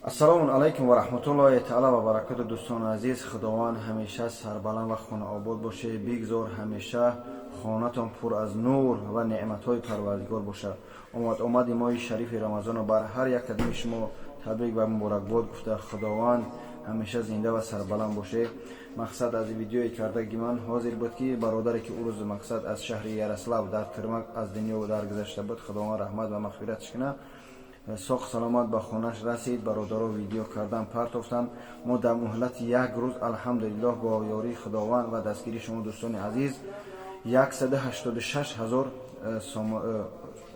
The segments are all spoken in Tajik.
Ассалому алайкум ва раҳматуллоҳи таала ва баракату. Дӯстони азиз, Худованд ҳамеша сарбаланд ва хонаобод бошед. Бигзор ҳамеша хонатон пур аз нур ва неъматҳои Парвардигор бошад. Омад омади моҳи шарифи Рамазонро бар ҳар як кадоми шумо табрик ва муборакбод гуфта, Худованд ҳамеша зинда ва сарбаланд бошед. Мақсад аз видеои кардаги ман ҳозир буд, ки бародаре ки ӯ рӯз мақсад аз шаҳри Ярослав дар тюрьма аз дунё даргузашта буд, Худованд раҳмат ва мағфиратш кунад, соқ саломат ба хонаш расид. Бародаро видео кардан партофтанд. Мо дар муҳлати як рӯз, алҳамдулиллоҳ, бо ёрии Худованд ва дастгирии шумо, дӯстони азиз, 186 ҳазор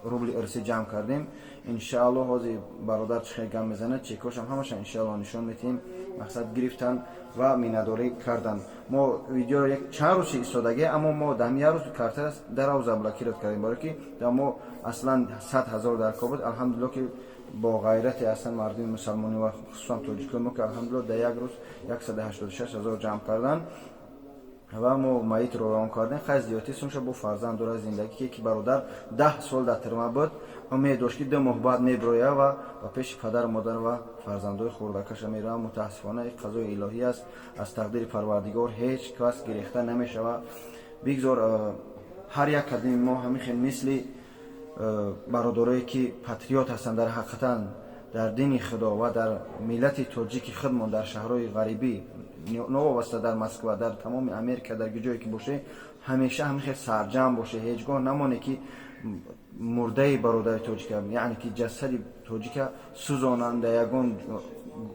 рубли ирсӣ ҷамъ кардем. Иншааллоҳ, ҳозир бародар чӣ хел гап мезанад, чекошам ҳамаша иншааллоҳ нишон медиҳем. Мақсад гирифтан ва миннатдорӣ кардан. Мо видеоро як чанд рӯз истодагӣ, аммо мо дар як рӯз карта дарав заблокировать кардем, барое ки дар мо аслан 100 000 дар кор буд. Алҳамдулиллоҳ, ки бо ғайрате ҳастанд мардуми мусалмонӣ ва хусусан тоҷикои мо, ки алҳамдулиллоҳ дар як рӯз 186 000 ҷамъ кардан ва мо маитро равон кардем. Хай, зиёдати сумша бо фарзанд дорад, зиндагӣ, ки бародар 10 сол дар тюрьма буд. Умед дошт, ки 2 моҳ баъд мебироя ва ба пеши падару модар ва фарзандои хурдакаша меравад. Мутаассифона, қазои илоҳӣ аст. Аз тақдири Парвардигор ҳеҷ кас гирехта намешавад. Бигзор ҳар як кадоми мо ҳамин хел мисли бародарое ки патриот ҳастанд, дар ҳақиқатан дар дини Худо ва дар миллати тоҷики худмон, дар шаҳрҳои ғарибӣ, новобаста дар Москва, дар тамоми Америка, дар ҷое ки боше, ҳамеша ҳамин хел сарҷамъ боше. Ҳеҷ гоҳ намоне, ки мурдаи бародари тоҷика, яъне ки ҷасади тоҷика сӯзонанд, дар ягон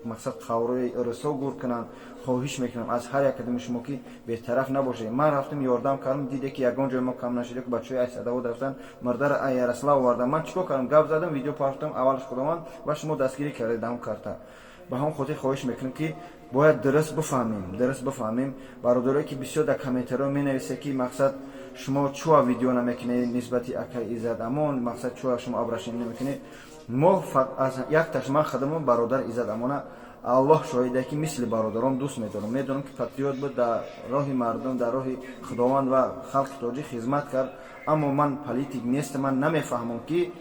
мақсад қаврои ирсо гур кунанд. Хоҳиш мекунам аз ҳар як кадоми шумо, ки бетараф набошед. Ман рафтам, ёрдам кардам, диде ки ягон ҷой мо кам нашид, ки бачаҳои Айсадавод рафтан, мурдара Ярослав овардам. Ман чӣ кор кардам? Гап задам, видео партофтам. Аввалаш Худованд ва шумо дастгирӣ кардед ҳамон карта. Ба ҳамон хотир хоҳиш мекунем, ки бояд дуруст бифаҳмем, дуруст бифаҳмем. Бародарое ки бисёр дар комментариҳо менависед, ки мақсад шумо чуа видео намекунед нисбати акай Иззат Амон, мақсад чуа шумо обращение намекунед, мо якташ ман худамон бародар Иззат Амона, Аллоҳ шоҳиде, ки мисли бародарон дӯст медорам. Медонам, ки патриот буд, дар роҳи мардум, дар роҳи Худованд ва халқи тоҷик хизмат кард. Аммо ман политик нестам, ман намефаҳмам, ки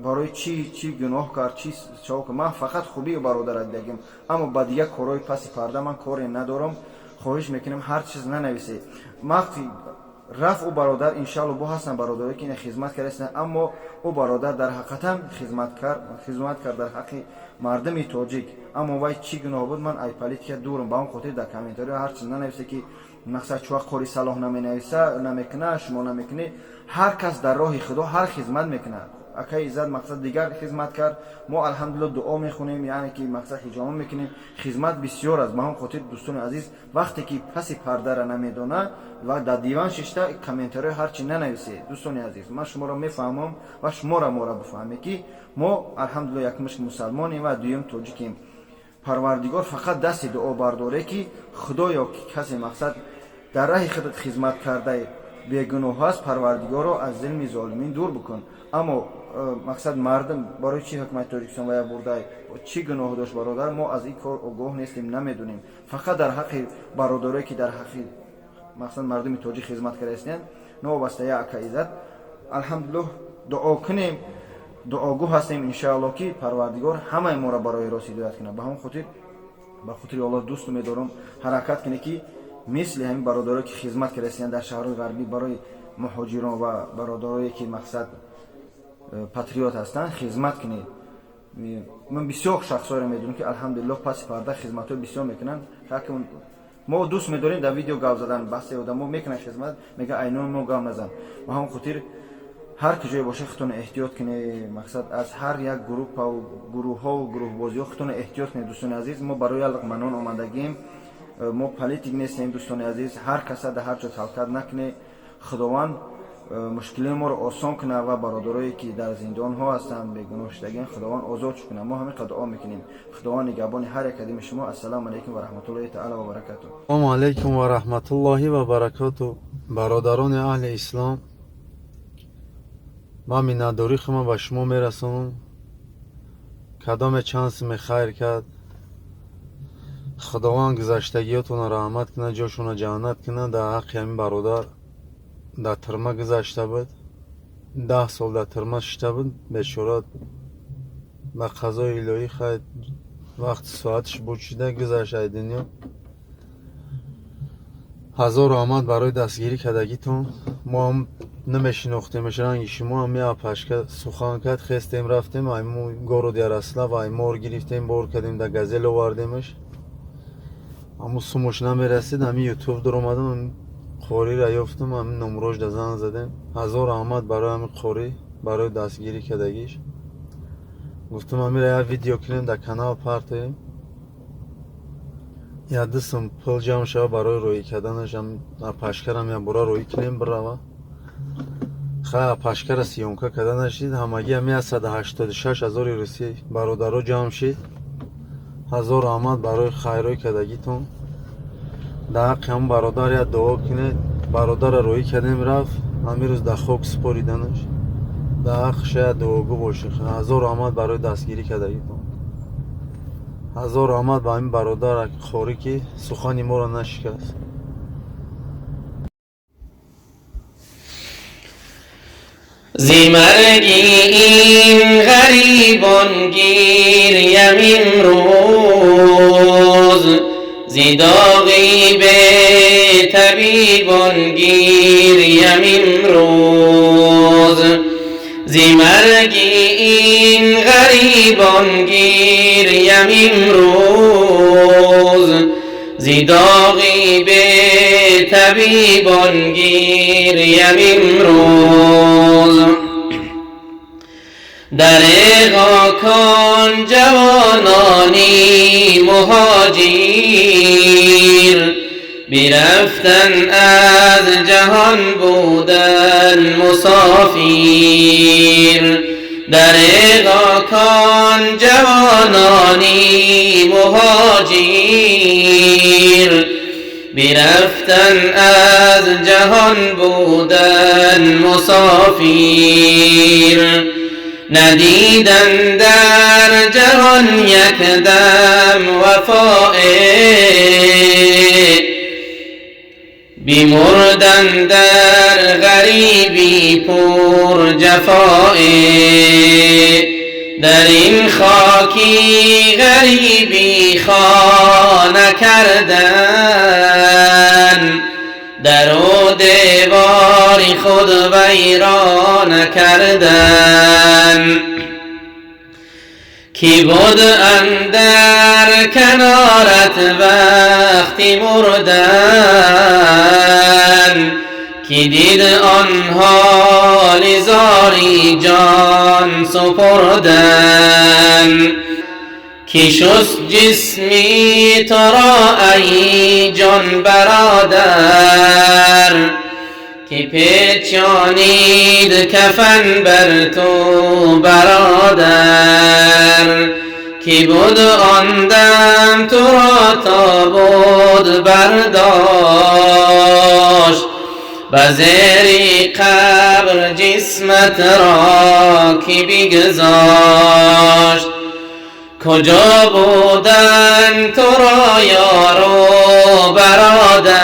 барои чӣ, чӣ гуноҳ кард, чӣ чаво кард. Ман фақат хубии бародара дидагим, аммо ба дигар корҳои паси парда ман коре надорам. Хоҳиш мекунем, ҳар чиз нанависед. Вақти рафт ӯ бародар, иншаалло, бо ҳастанд бародарое ки ина хизмат кардаистанд, аммо ӯ бародар дар ҳақиқатан хизмат кард, хизмат кард дар ҳаққи мардуми тоҷик. Аммо вай чӣ гуноҳ буд? Ман ай политика дурам. Ба он хотир дар комментариҳо ҳар чиз нанависе, ки мақсад чуа қори Салоҳ наменависа, намекуна, шумо намекунед. Ҳар кас дар роҳи Худо ҳар хизмат мекунад. Акаи Иззат мақсад дигар хизмат кард. Мо, алҳамдулилло, дуо мехонем, яъне ки мақсад ҳиҷома мекунем. Хизмат бисёр аст. Ба ҳамон хотир, дӯстони азиз, вақте ки паси пардара намедона ва дар диван шишта, комментариҳо ҳарчи нанависед. Дӯстони азиз, ман шуморо мефаҳмам ва шуморо моро бифаҳмед, ки мо, алҳамдулилло, якумаш мусалмонем ва дуюм тоҷикем. Парвардигор, фақат дасти дуо бардоре, ки Худоё, ки касе мақсад дар раҳи худат хизмат карда, бегуноҳ аст, Парвардигоро, аз зулми золимин дур бикун. Аммо мақсад мардум барои чӣ ҳукумати Тоҷикистон вая бурдай, чӣ гуноҳ дошт бародар, мо аз ин кор огоҳ нестем, намедонем. Фақат дар ҳаққи бародарое ки дар ҳаққи мақсад мардуми тоҷик хизмат кардаистанд, новобаста я ака Иззат, алҳамдулиллоҳ, дуо кунем, дуогӯ ҳастем, иншааллоҳ, ки Парвардигор ҳамаи моро барои рост ҳидоят кунад. Ба ҳамон хотир, ба хотири Аллоҳ, дӯсту медорам, ҳаракат кунед, ки мисли ҳамин бародарое ки хизмат кардаистанд дар шаҳрҳои ғарбӣ барои муҳоҷирон ва бародарое ки мақсад патриот ҳастанд, хизмат кунед. Ман бисёр шахсҳоеро медонам, ки алҳамдулиллоҳ, паси парда хизматҳои бисёр мекунанд. Мо дӯст медорем дар видео гап задан. Баъзе одамо мекунанд хизмат, мегӯяд: «Айнои мо гап назан». Ба ҳамон хотир, ҳар ки ҷое боша, худтонро эҳтиёт кунед. Мақсад аз ҳар як группау гурӯҳҳову гурӯҳбозиҳо худтонро эҳтиёт кунед. Дӯстони азиз, мо барои як луқма нон омадагием, мо политик нестем. Дӯстони азиз, ҳар каса дар ҳар ҷо талкат накунед. Худованд мушкилии моро осон кунад ва бародарое ки дар зиндонҳо ҳастанд, бегуноҳ шудагиан, Худованд озод кунад. Мо ҳамин қадр дуо мекунем. Худованд нигаҳбони ҳар як кадоми шумо. Ассалому алайкум ва раҳматуллоҳи таала ва баракату. Ассалому алайкум ва раҳматуллоҳи ва баракату. Бародарони аҳли ислом, ман миннатдорӣ худам ба шумо мерасонам. Кадоме чанд суме хайр кард, Худованд гузаштагиётонро раҳмат кунад, ҷошонро ҷаннат кунад. Дар ҳаққи ҳамин бародар дар тюрьма гузашта буд, 10 сол дар тюрьма шишта буд бечора. Ба қазои илоҳӣ хай вақти соаташ буд шида гузашт ай дунё. Ҳазор раҳмат барои дастгирӣ кардагитон. Мо ҳам намешинохтемаш, ранги шумо ҳам апашка сухан кард, хестем рафтем айму город Ярослав, аймор гирифтем, бор кардем, да газел овардемаш. Аммо сумуш намерасид, ҳами ютуб дуромадам, қориро ёфтам, ҳами номрош да занг задем. Ҳазор раҳмат барои ҳами қорӣ, барои дастгирӣ кардагиш. Гуфтам ҳамира як видео кунем, дар канал партоем, як ду сум пул ҷамъ шава барои роҳӣ карданаш. Апашкарам як бора роҳӣ кунем, бирава. Хай апашкара съёмка карда нашид, ҳамагӣ ҳами 186 ҳазори русӣ бародаро ҷамъ шид. Ҳазор раҳмат барои хайрҳои кардагитон. Дар ҳаққи ҳамн бародар як дуо кунед. Бародарро роҳӣ кардем, рафт, ҳамин рӯз дар хок супориданаш. Дар ҳаққаш як дуогӯ бошед. Ҳазор раҳмат барои дастгирӣ кардагитон. Ҳазор раҳмат ба ҳамин бародар хорӣ, ки сухани моро нашикаст. Зи марги ин ғарибон гирям имрӯз, зи доғи бетабибон гирям имрӯз, зи марги ин ғарибон гирям имрӯз, зи доғи бетабибон гирям имрӯз. Дареғо кон ҷавонони муҳоҷир, бирафтан аз ҷаҳон будан мусофир. Дареғо кон ҷавонони муҳоҷир, бирафтан аз ҷаҳон будан мусофир. Надидан дар ҷаҳон як дам вафое, бимурдан дар ғарибӣ пур ҷафое. Дар ин хоки ғарибӣ хона кардан, дару девори худ вайрон кардан. Ки буд андар канорат вақти мурдан, ки дид он ҳоли зори ҷон супурдан. Ки шуст ҷисми туро ай ҷон бародар, ки печонид кафан бар ту бародар. Ки буд он дам туро тобут бардошт, ба зери қабр ҷисмат ро ки бигзошт. Куҷо буданд туро ёру бародар,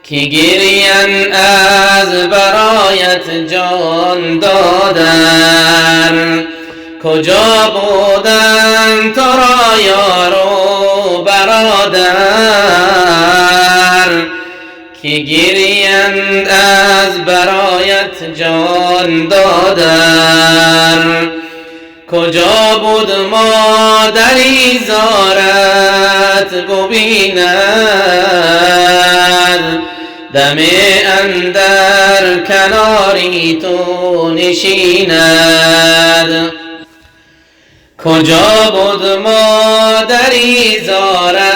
ки гирян аз бароят ҷон додар. Куҷо буданд туро ёру бародар, ки гирянд аз бароят ҷон додар. Куҷо буд модари зорат бубинад, даме андар канори ту нишинад. Куҷо буд модари зорат